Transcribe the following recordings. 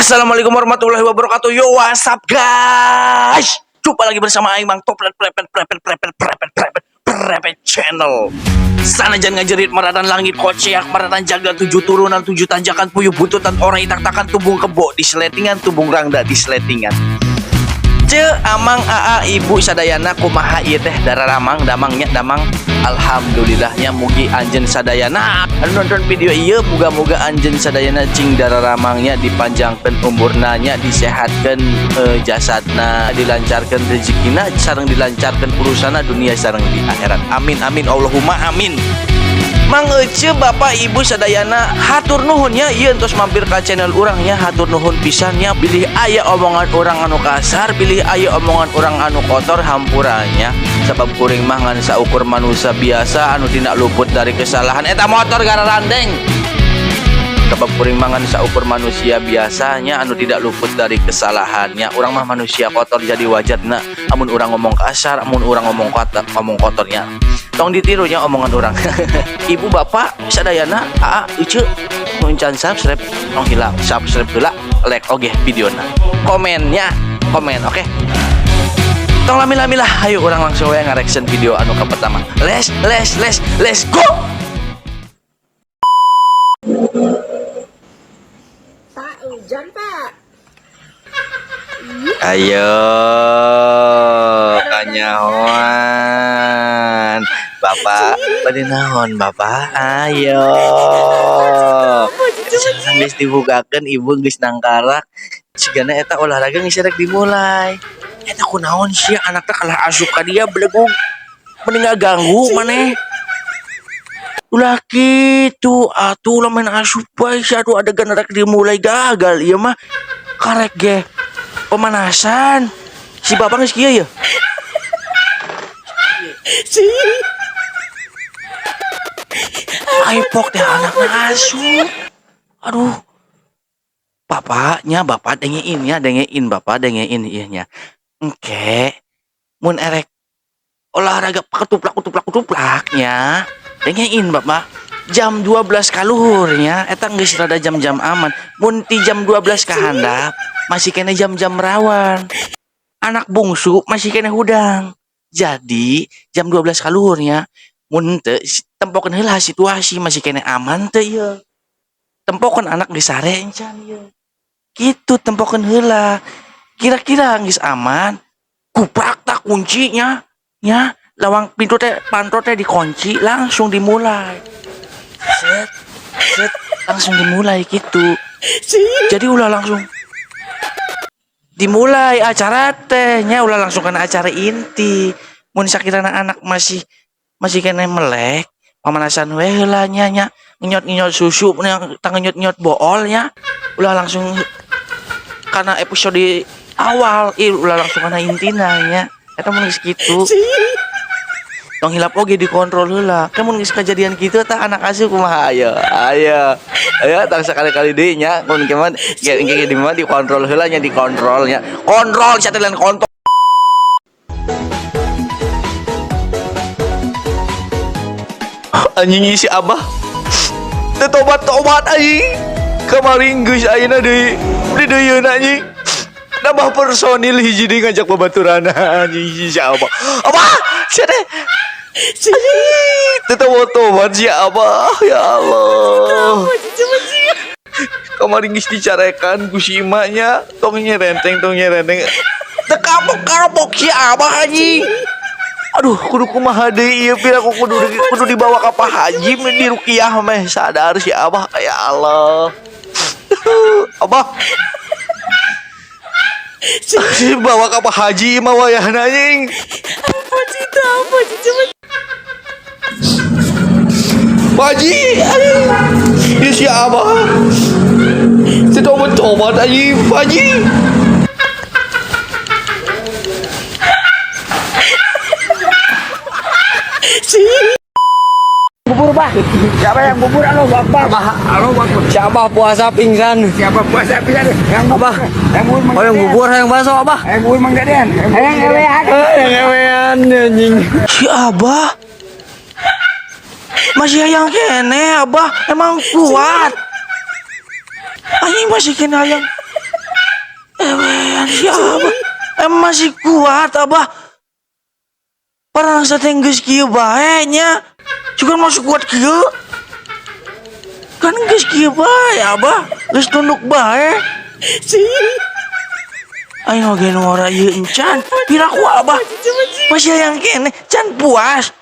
Assalamualaikum warahmatullahi wabarakatuh. Yo, what's up, guys? Jumpa lagi bersama Aing Mang Toplet Prepet Prepet Prepet Prepet Prepet Prepet Channel. Sanajan ngajerit maratan langit koceak maratan jaga tujuh turunan tujuh tanjakan puyuh buntutan orang itak-takan tumbung kebo di seletingan tumbung rangda di seletingan. Ceu, amang, aa, ibu sadayana, kumaha ieu teh dararamang damangnya damang? Alhamdulillahnya, mugi anjeun sadayana anu nonton video ieu muga-muga anjeun sadayana cing dararamangnya, dipanjangkeun umurna nya, disehatkeun jasadna, dilancarkeun rezekina sareng dilancarkeun urusanna dunia sareng di akhirat. Amin amin Allahumma amin. Mang Ece, Bapak Ibu sadayana, hatur nuhun nya ieu entos mampir ka channel urang nya. Hatur nuhun pisan nya. Bilih aya omongan urang anu kasar, bilih aya omongan urang anu kotor, hampura nya, sabab kuring mah ngan saukur manusia biasa anu tidak luput dari kesalahan. Eta motor gararandeng. Sebab kuring mah ngan saukur manusia biasanya anu tidak luput dari kesalahannya. Urang mah manusia kotor, jadi wajarna amun urang ngomong kasar, amun urang ngomong kotor, ngomong kotornya. Tong ditirunya omongan urang. Ibu bapak sadayana, aa, ece, mun can subscribe tong hilap subscribe heula, like oge videona, komennya komen, oke? Tong lami-lami lah, ayo urang langsung we ngareaction video anu ke pertama. Les les les let's go. Pak, hujan, Pak. Ayo, kanyahoan. Bapak, bade naon, Bapak? Ayo. Sekarang geus dibukakeun, ibu geus nangkarak. Sigana eta olahraga geus rek dimulai. Eta kunaon sih anaknya kalah asup ka dia belegug. Mending ganggu maneh. Ulah kitu atuh, ulah main asup bae sia. Aduh, adegan rek dimulai gagal ieu mah. Karek ge pemanasan. Si bapak geus kieu ya. Si. Aipok teh anaknya asup. Aduh. Bapaknya, bapak dengein ya, dengein bapak, dengein iya nya. Engke mun erek olahraga ketuplak ketuplak ketuplaknya, dengein bapak, jam 12 kaluhurnya eta geus rada jam-jam aman. Mun ti jam 12 ka handap masih keneh jam-jam rawan, anak bungsu masih keneh hudang. Jadi jam 12 kaluhurnya mun teu tempokeun heula situasi masih keneh aman teu ieu. Tempokeun anak geus sare encan ieu kitu, tempokeun heula kira-kira geus aman, kuprak tak kuncinya nya, lawang pintu teh, panto teh dikunci, langsung dimulai, set set, langsung dimulai gitu. Si. Jadi ulah langsung dimulai acara teh nya, ulah langsung kena acara inti. Mun sakirana anak masih masih keneh melek, pemanasan we heula nya nya, ngenyot-ngenyot susu nya, tang ngenyot-ngenyot bool nya. Ulah langsung karena episode awal ih, ulah langsung kana intina nya. Eta mun geus kitu. Si. Tong hilap oge dikontrol heula. Kan mun geus kejadian kitu tah anak asuh kumaha? Ayo ayo ayo, tang sekali-kali deui nya. Mun kumaha ge ge di mah dikontrol heula nya, dikontrol nya, kontrol satelan kontrol. Anjing, si abah teu tobat-tobat anjing. Kemarin geus, ayeuna deui di deui anjing, nambah personil hiji deui ngajak babaturan anjing. Si abah, abah sia teh. Si. Teu tobat-tobat si abah, ya Allah. Kemarin geus dicarekan ku si emaknya, tong nyerenteng, tong nyerenteng, teu kapok-kapok si abah anjing. Aduh, kudu kumaha deui ieu? Pira aku kudu kudu dibawa ka Pak Haji meh di rukiah meh sadar si abah. Ya Allah, abah dibawa ka Pak Haji mah wayahna anjing. Apa sih itu? Apa sih? Coba. Pak Haji anjing. Ya si abah si tobat-tobat anjing. Pak Haji. Si. Bubur, bah. Siapa yang bubur? Allahu Akbar. Allahu Akbar. Siapa puasa pingsan? Siapa puasa pingsan? Yang Abah. Yang bubur Mang Oh, yang Deden. bubur, yang bakso, Abah. Yang bubur Mang Deden. Yang ewean. Eh, yang ewean anjing. Si abah masih hayang keneh. Abah emang kuat anjing, masih keneh hayang. Ewean si Abah. Masih kuat Abah. Parang sa geus kieu bae nya. Cuman masih kuat kieu. Kan geus kieu bae Abah. Geus tunduk bae. Aing oge nu ngora ieu encan. Piraku Abah. Masih hayang keneh, can puas.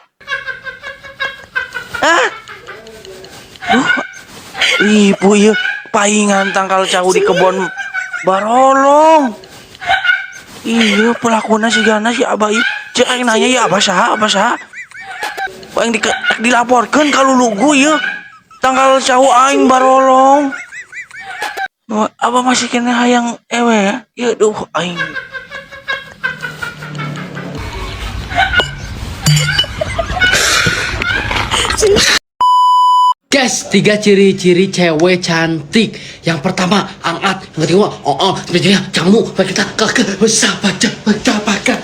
Hah? Duh. Ibu ieu paingan tangkal cau di kebon barolong. Iya pelakuna si Gana si Abah ieu. Cek aing nanya ya Abah saha, Abah saha. Aing dilaporkeun ka lulugu ieu. Tangkal cau aing barolong. Abah masih keneh hayang ewe ya? Ya duh aing. Guys, 3 ciri-ciri cewek cantik. Yang pertama, angat. Yang kedua, oh, ketiga, kamu, kita kakak, baca, baca, baca.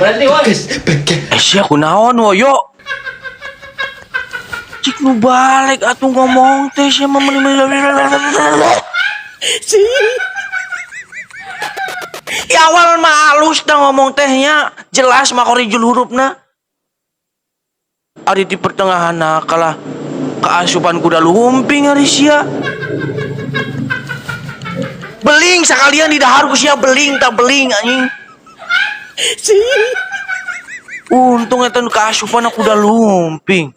Berhenti, woi. Guys, baca. Sia kunaon woyo? Cik nu balik atuh ngomong teh sia mah meuni. Ya awal mah halus dah ngomong tehnya, jelas makorijul hurufna. Ari di pertengahan kalah keasupan kuda lumping ari sia. Beling sekalian di dahar ku sia beling tak beling anjing. Untung eta nu kaasupan kuda lumping.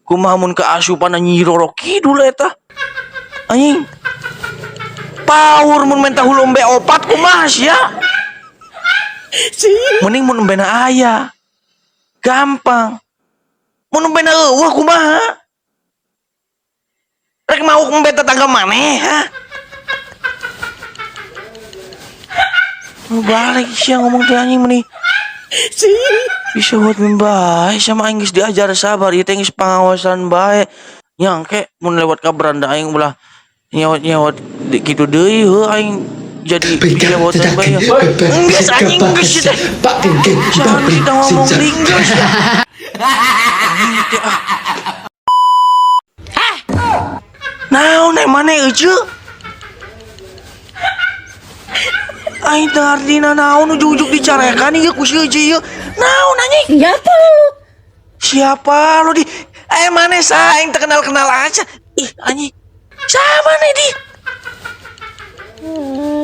Kumaha mun kaasupan Nyi Roro Kidul eta. Anjing. Power mun menta hulu embe opat kumaha sia? Mending mun embena aya. Gampang. Mun embena eueuh kumaha? Rek mau embe tetangga maneh, ha? Nu balik sia ngomong teh anjing meni. Bisa buat bae sama aing geus diajar sabar ieu teh geus pangawasan bae. Nyangke mun lewat ka beranda aing ulah nyewot-nyewot kitu deui heuh aing jadi bisa buat bae. Geus anjing geus teh. Jangan kita ngomong geus. Anjing teh ah. Naon maneh euceu? Aing teu ngartina naon ujug-ujug dicarekan ieu ku si euceu ieu. Naon anjing? Siapa lu? Siapa lu di? Maneh sa aing teu kenal-kenal aja. Ih anjing. Sama maneh di?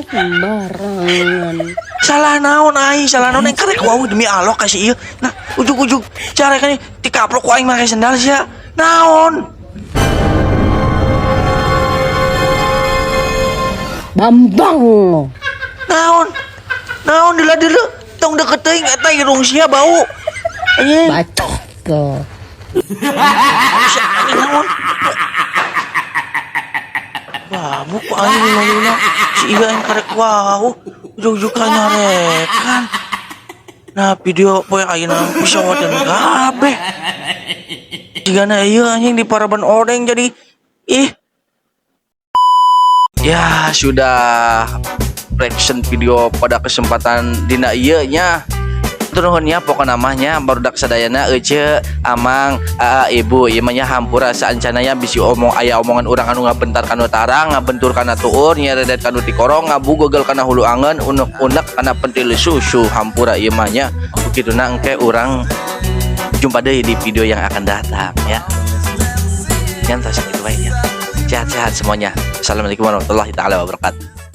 Sembarangan. Salah naon aing, salah naon aing karek wau demi Allah kasih ieu. Nah, ujug-ujug carekan dikaplok ku aing make sendal sia. Naon? Bambang lo. Naon? Naon dila-dila tong deket teuing eta irung sia bau. Anjing. Bacot lo. Sia anjing naon? Babuk ku aing lila-lila. Si ieu aing karek wau. Ujug-ujug ka nyarekan. Nah video poe ayeuna pisawateun kabeh. Jigana ieu anjing di paraban odeng jadi ih. Ya sudah reaction video pada kesempatan dina ieu nya. Nuhun nya pokona mah nya barudak sadayana ece amang aa ibu ieu mah nya hampura saancananya bisi omong aya omongan urang anu ngabentar kanu tarang ngabentur kana tuur nyeredet kanu tikorong ngabugogel kana hulu angen unek-unek kana pentil susu hampura ieu mah nya. Begituna engke urang jumpa deui di video yang akan datang ya. Nyantos sakitu bae nya. Sehat-sehat semuanya. Assalamualaikum warahmatullahi taala wabarakatuh.